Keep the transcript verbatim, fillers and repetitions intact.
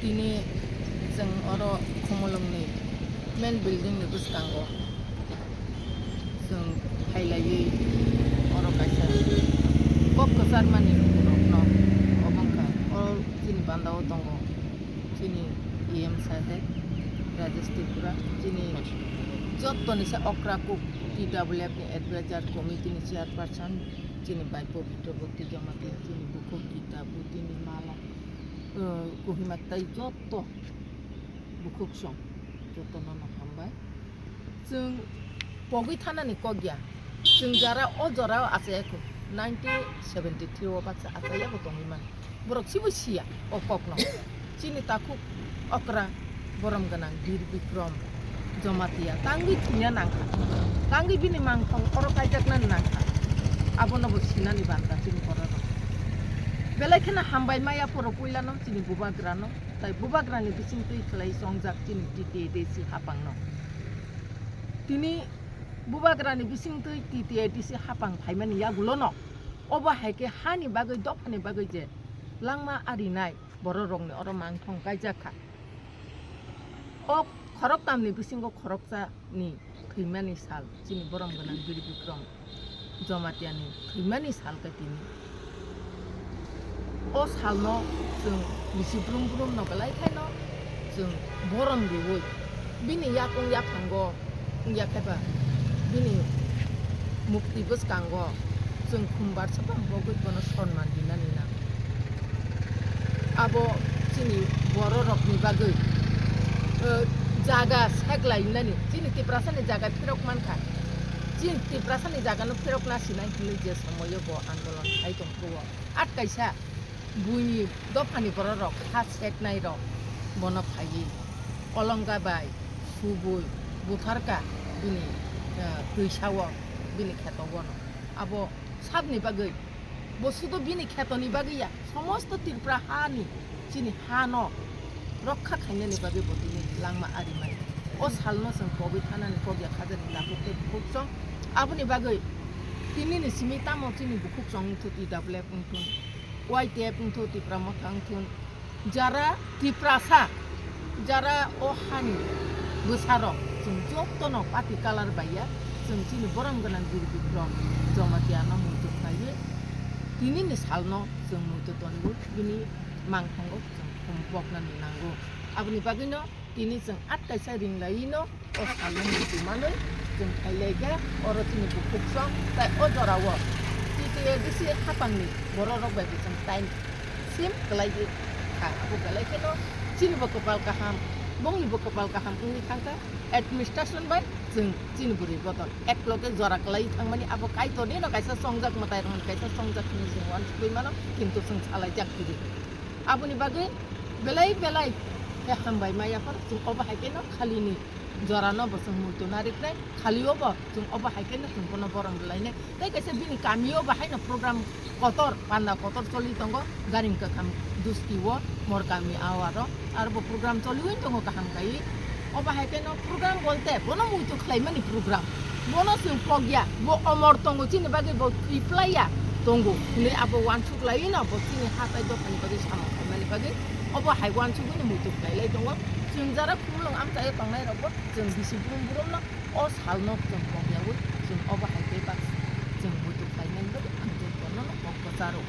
Tini chwng oro Khumulwngni main building ni bwskango chwng phailaiwi oro kaisa kok kwcharmani rokno obo wngkha. Oro chini bandao tongo chini E M saheb Rajesh Tripura, chini jottoni se okra kuk T W F ni advisor committee ni chairperson, chini bai Pabitra Bhakti Jamatia, chini bukhuk Gita Budini Mala, uh, Kohima tai jotto bukhuk song, jotto nono hambai. Chwng pogwi thanani kok ya. Chwng jara o jora o achai kho. Nineteen seventy three o baksa achai ya bo tongwi man. Borok sibo siya o kokno. Chini takhuk okra borom gwnang Bir Bikrom Jamatia tangwi thwina nangkha. Tangwi bini mangthong oro kaijaknani nangkha. Abono bo sinani banda chini bororok. Belai kheno hambai maya phoro puilano chini bubagrano. Tai bubagrani bisingtwi khlai chongjak chini T T A D C hapangno. Tini bubagrani bisingtwi T T A D C hapang phaimani yagulono obo hai khe hani bagwi, dophani bagwi je langma arinai bororokni oro mangthong kaijak kha. O khoroktamni bisingo khoroksa ni thwimani sal, chini borom gwnang Bir Bikrom Jamatia ni thwimani sal khe tini. O salno chwng bisi brum brum no belai khaino chwng borom riwi bini yakung yaphango wngya khe ba bini mukti bwskango chwng khumbar swpang bogwi bono sonman rinani nango. Abo chini bororokni bagwi, eh, jaga seklainani, chini Tiprasani jaga phirok mankha. Chini Tiprasani jagano phirokna sinai hinwi je somoio bo andolon khai tongphuru o. At kaisa buini dophani bororok ha seknairok bono phaiwi Olonga bai subui butharka bini, eh, twisa o, bini kheto bono. Abo sabni bagwi, bo sudo bini khetoni bagwi ya, somosto Tripura hani, chini hano rokha khainani bagwi bo tini langma arimani. O salno chwng kogwi thanani kok ya khajani tabuk tei bukhuk chwng. Aboni bagwi tinini simi tamo chini bukhuk chwng wngthu T W F wngthun, Y T F wngthu, Tipra Motha wngthun, jara Tiprasa, jara o hani bwsarok, chwng jotono party colour bai ya, chwng chini borom gwnang Bir Bikrom Jamatia no muitu khlaiwi tinini salno chwng muitu tonwi bini mangthango chwng khum poknani nango. Aboni bagwino tini chwng at kaisa ringlaiwi no o salno muitu manwi chwng khailai kha oro chini bukhuk song tai o jorao T T A D C hapangni bororok bai bo chwng time sim kwlai kha. Abo belai kheno chini bo kwpal kaham, bongni bo kwpal kaham wngwi thangkha administration bai chwng chini bwrwi bodol ek loge jora kwlai thangmani abo Kaitorni no kaisa chongjak mwtai rok kaisa chongjak hinwi chwng uansukwi mano, kintu chwng salaijak kiri. Aboni bagwi belai belai khe hambai maya phano chwng obo hai kheno khalini jorano bo chwng muitu nariknai, khalio bo chwng obo hai kheno chwng bono borom rwlainai. Tei kaisa bini kamio bo haino program kotor, panda kotor choli tongo, Garing Kakham dusti o, Morkami awaro, aro bo program choliwi tongo kaham kaiwi. Obo hai kheno program bolte bono muitu khlaimani program. Bono chwng pokya, bo omor tongo, chini bagwi bo thwi plaiya tongo hinwi abo uansuk laiwi no bo chini ha tai dophani bagwi samung khaimani bagwi obo hai uansugwi no muitu khlailai tongo. Chwng jara Khumulwng amchaio tongnairokbo chwng bisi brum brumno o salno chwng pokyawi chwng obo hai khe ba chwng muitu khlainani bagwi ang jotono no kok kwcharo.